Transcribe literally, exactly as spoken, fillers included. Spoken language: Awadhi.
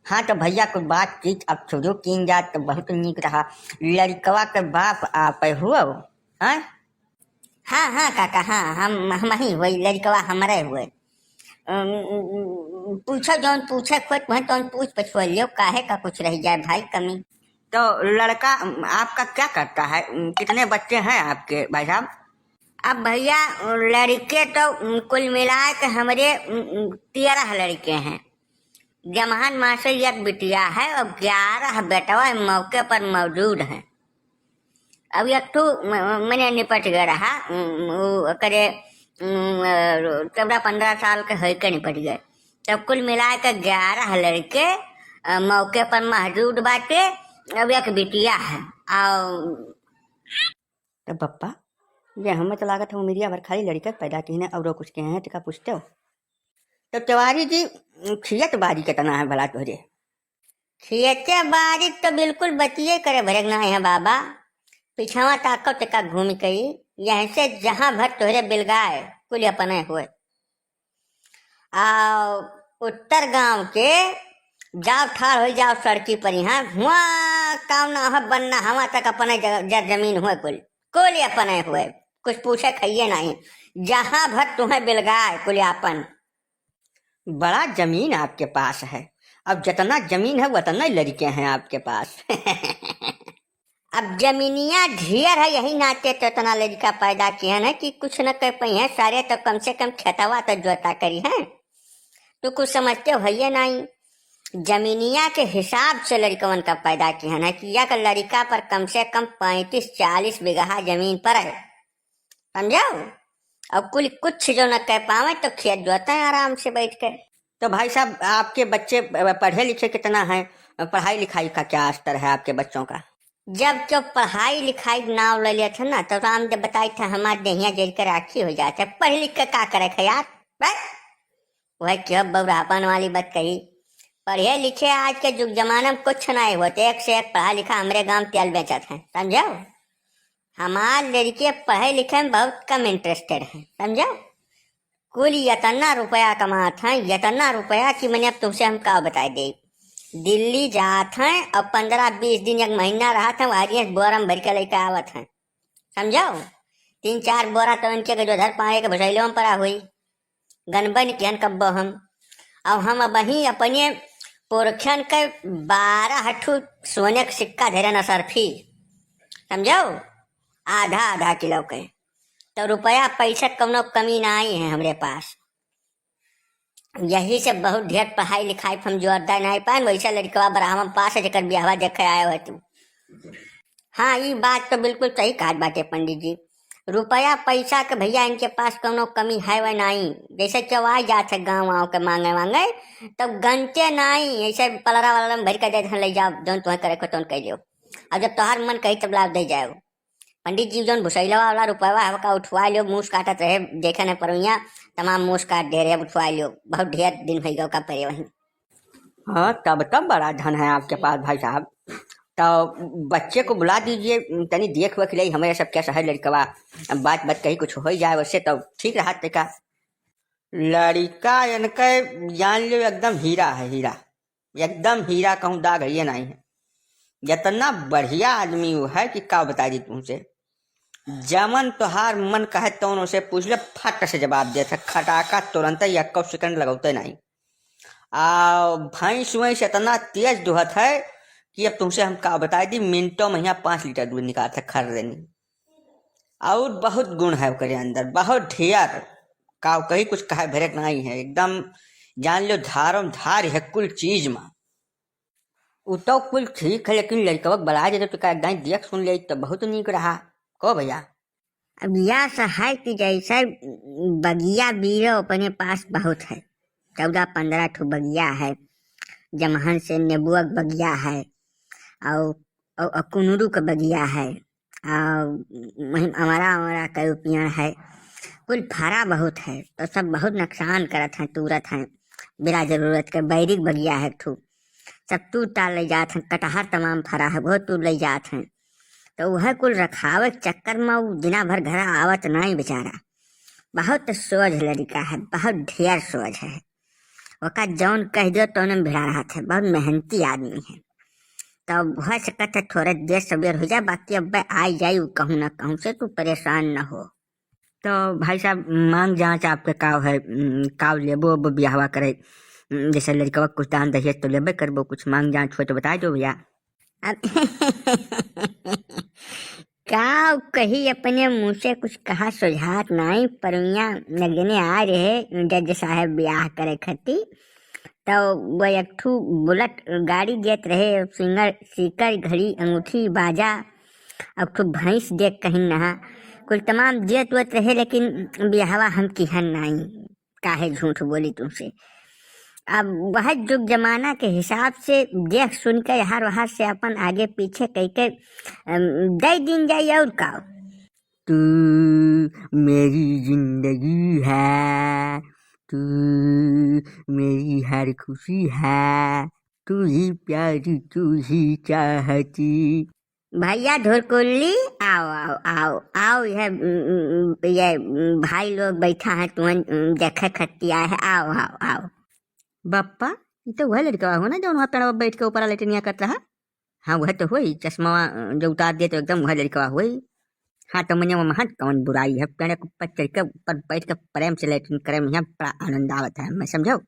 हाँ, तो भैया, कुछ बातचीत अब शुरू कीन जात तो बहुत नीक रहा। लड़कवा के बाप आप हुआ, हैं? हाँ, हाँ, काका, हाँ, हम, हम ही हुए, लड़कवा हमरे हुए। अम, पूछो, जौन पूछे खोज, वह तौन पूछ पछुआ लियो, काहे का कुछ रह जाए भाई कमी। तो लड़का, अम, आपका क्या करता है? अम, कितने बच्चे हैं आपके, भाई साहब? अब भैया, लड़के तो, अम, कुल मिला के हमरे, अम, अम, तेरह लड़के हैं। जमहन माँ से एक बिटिया है और ग्यारह बेटवा मौके पर मौजूद हैं। अब एक ठो म-, मने निपट गए रहा, उम, उ, ओकरे, उम, अ, चौदह पन्द्रह साल के होइके निपट गए। तब कुल मिला के ग्यारह लड़के, अ, मौके पर मौजूद बाटे। अब एक बिटिया है। और तो पप्पा, ये हमें तो लागत है उमिरिया भर खाली लड़के पैदा किहे हैं, औरो कुछ किहे हैं, तेका पूछते हो? तो तिवारी जी, खियत बारी कितना है भला तोहरे? खियते बारी तो बिल्कुल बतिये करे भरे ना है बाबा। पिछवा ताको तेका घूम के, यहीं से जहाँ भर तोहरे बिलगाए, कुल अपने हुए। आ उत्तर गांव के जाओ ठाड़ हो जाओ सड़की पर, यहाँ हुआ काम ना हो बनना, हवा तक अपने ज-, जर जमीन हुए कुल, कुल अपने हुए, कुछ पूछे खाइए नहीं, जहाँ भर तुम्हें बिलगाए कुल अपन। बड़ा जमीन आपके पास है, अब जितना जमीन है उतना ही लड़के हैं आपके पास। अब जमीनिया ढेर है, यही नाते तो इतना लड़का पैदा किहन है कि कुछ न कर पाई है सारे, तो कम से कम खेतवा तो जोता करी है। तो कुछ समझते हो ये नहीं, जमीनिया के हिसाब से लड़कवन का पैदा किहन है कि एक लड़का पर कम से कम पैंतीस चालीस बीघा जमीन पर है, समझो। और कुल कुछ जो न कह पावे तो खेत जोते हैं आराम से बैठ के। तो भाई साहब, आपके बच्चे पढ़े लिखे कितना हैं? पढ़ाई लिखाई का क्या स्तर है आपके बच्चों का? जब जो पढ़ाई लिखाई के नाव ले लेत है ना, तो राम जब बताई था, हमार देहिया जल के राखी हो जात है। पढ़ लिख के का करे है यार? बस वह क्यों बौरापन वाली बात कही। पढ़े लिखे आज के जुग जमाना में कुछ नहीं होते, एक से एक पढ़ा लिखा हमरे गांव तेल बेचत हैं, समझो। हमार लड़के पढ़े लिखे में बहुत कम interested हैं, समझो। कुल इतना रुपया कमात हैं, इतना रुपया कि मने अब तुमसे हम का बताई दे। दिल्ली जात हैं और पन्द्रह बीस दिन, एक महीना रहत हैं, वारियस बोरा में भर के लेके आवत हैं, समझो। तीन चार बोरा तो इनके के जो धर पाए के भुसैलो में पड़ा हुई, गनबन किहन कब्बो हम। और हम अबही अपने पुरखन के बारह ठू सोने के सिक्का धरे न सरफी, समझो, आधा आधा किलो के। तो रुपया पैसा कौनो कमी नहीं है हमरे पास। यही से बहुत ढेर पढ़ाई लिखाई पे हम जोर दे नहीं पाएन। वैसे लड़कवा ब्राह्मण पास है, जेकर बियाहवा देखे आए हो तू। हाँ, ई बात तो बिल्कुल सही कहत बाटे पंडित जी। रुपया पैसा के भैया इनके पास कौनो कमी है वह नहीं। जैसे केहू आ जात है गाँव वाँव के मांगे वांगे, तब गनते नहीं, ऐसे पलरा वलरा में भर के दे देन, ले जाओ, जौन तुम्हें करे को तौन कर लियो। अब जब तोहार मन कही तब लाभ दे जाओ। पंडित जी जौन भुसैलवा वाला रुपयवा हमका उठवा लियो, मूस काटत रहे, देखे न परवैया, तमाम मूस काट दे रहे, अब उठवा लियो, बहुत ढेर दिन भई गए का परे वहीं। हाँ, तब, तब बड़ा धन है आपके पास भाई साहब। तो बच्चे को बुला दीजिए, तनी देख वेख ले, हमारे सब क्या शहर लड़कवा, बात बात कहीं कुछ हो ही जाए वैसे तो ठीक रहा तेका। लड़का इनके जान लियो एकदम हीरा है, हीरा। एकदम हीरा कहूँ दाग है, ये नहीं है। इतना बढ़िया आदमी वो है कि का बताई दी तुमसे। जमन तोहार मन कहे तौन उसे पूछ ले, फट से जवाब देत है, खटाका तुरंत, यक्को second लगौते नहीं। आ भैंस वैंस इतना तेज दुहत है कि अब तुमसे हम का बताई दी, मिनटों में यहाँ पाँच लीटर दूध निकालत है, खर देनी। और बहुत गुण है ओकरे अंदर, बहुत ढेर। का कही, कुछ कहे भरक नहीं है, एकदम जान लो धारम धार है कुल चीज में। उ तो कुल ठीक है, लेकिन लड़कवा के बला दे तो का एक दाई देख सुन ले तो बहुत नीक रहा। को भैया? अब यह सा है कि जैसे बगिया बीरो अपने पास बहुत है, चौदह पन्द्रह ठो बगिया है, जमहन से नेबुआ के बगिया है, और, और, और कुनुरू के बगिया है, आ, वहीं अमरा, अमरा के पेड़ है, कुल फरा बहुत है, तो सब बहुत नुकसान करत हैं, तूरत हैं, बिना जरूरत के। बैरिक बगिया है एक ठू, सब तूर तार ले जात हैं, कटहर तमाम फरा है, बहुत तूर ले जात हैं। तो वह कुल रखावे के चक्कर में उ दिना भर घर आवत नहीं बेचारा। बहुत सोझ लड़का है, बहुत ढेर सोझ है। ओका जौन कह दियो तौने में भिड़ा रहत है, बहुत मेहनती आदमी है। तब हो सकत है थोड़ा देर सवेर हो जाए, बाकी अब आई जाई उ कहूँ ना कहूँ से, तू परेशान न हो। तो भाई साहब, मांग जांच आपके काव है, उम, काव लेबो अब बियाहवा करे? उम, जैसे लड़कवा कुछ दान दहेज तो लेबे करबो, कुछ मांग जांच हो तो बता दो भैया। अब काव कही, अपने मुँह से कुछ कहा सुझात नाई, पर यहाँ लगने आ रहे जज साहब बियाह करे खती, तो वो एक ठू बुलेट गाड़ी देत रहे, सिंगर, सीकर, घड़ी, अंगूठी, बाजा, अब ठू भैंस देख कहीं नहा, कुल तमाम देत वेत रहे, लेकिन बियाहवा हम किहन नाई, काहे झूठ बोली तुमसे। अब वह जुग जमाना के हिसाब से देख सुन के हर वहार से अपन आगे पीछे कह के, अम, दे दिन जाई और का। तू मेरी जिंदगी है, तू मेरी हर खुशी है, तू ही प्यारी, तू ही चाहती। भैया धुरकुल्ली, आओ, आओ, आओ, आओ, यह, उम, उम, उम, ये, उम, भाई लोग बैठा है, तुहन, उम, देखे खतिया है, आओ, आओ, आओ। बप्पा, ई तो वह लड़कवा हो ना, जौन वहाँ पेड़वा बैठ के ऊपर लेटनिया करत रहा? हाँ, वह तो होई, चश्मा, अ, जो उतार दिए तो एकदम वह लड़कवा होई। हाँ, तो मने वहाँ कौन बुराई है, पेड़ के ऊपर चढ़ के ऊपर बैठ के प्रेम से लेटरिन करे में यहाँ बड़ा आनंद आवत है, मैं समझो।